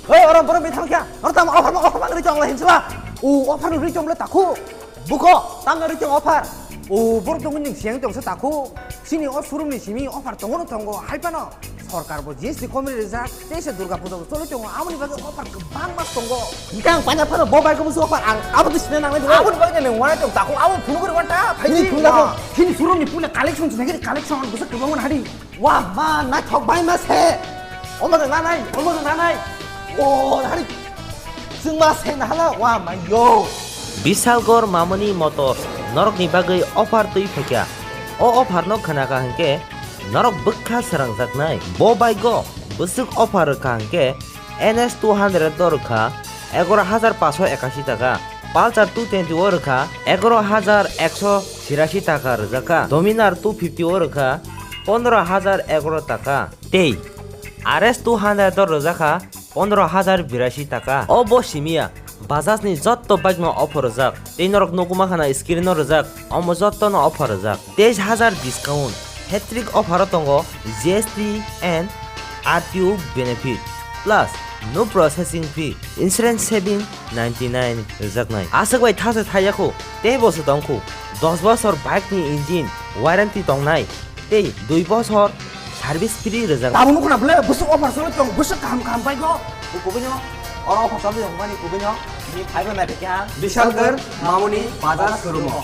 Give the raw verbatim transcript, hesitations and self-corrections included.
Oi, oro borok bithang kya? Oro tam offer ma, offer ma ri tong la hinsla. O offer ri tong le takhu. Buko, tam ri tong offer. O borok tong ning siang tong sa takhu. Sini o showroom ni simi offer tongo no tongo. Hai pano. Sorkar bo G S T komi rijak. Tei se Durga Puja bo choli tongo. Amoni bagwi offer kwbang mas tongo. Hingke ang paina phano bo bai ko musu offer ang abo to sina nangnai. Abo ni bagwi nang wanai tong takhu. Abo phunu gori wanta. Phai ni phunu ko. Sini showroom ni pula collection sinai collection ang busa kwbang hari. Wah, ma, naithok bai ma se. Omo de nanai, omo de nanai. O, hari. Chwng ma se na hala, wah, ma yo. Bishalgarh Mamoni Motors norokni bagwi offer twi phaikha. O offer no khna kha hinkhe norok bwkha srangjaknai. Bo bike o bwswk offer rwkha hinkhe N S two hundred o rwkha egaro hajar paanso ekashi taka, Pulsar two twenty o rwkha egaro hajar ekso chirashi taka rwjakha, Dominar two fifty o rwkha pondro hajar egaro taka, tei R S two hundred o rwjakha pondro hajar birashi taka. O bo simiya Bajaj ni jotto bike no offer rwjak, tei norok nuguma khana screen o rwjak, omo jotto no offer rwjak. Teis hajar discount, hat-trick offer o tongo G S T and R T O benefit, plus no processing fee, insurance saving ninety nine rwjaknai. Aswk bai thasa thayakho, tei bo se tongkho, dos bosor bike ni engine warranty tongnai, tei dui bosor service free rwjak. Tabuk nukho na bwle, bwswk offer choli tong, bwswk kaham kaham bike o. Bo kubui no, oro offer choli tong mani kubui no, ni phaiba nai khe ang. Bishalgarh Mamoni Bajaj showroom o.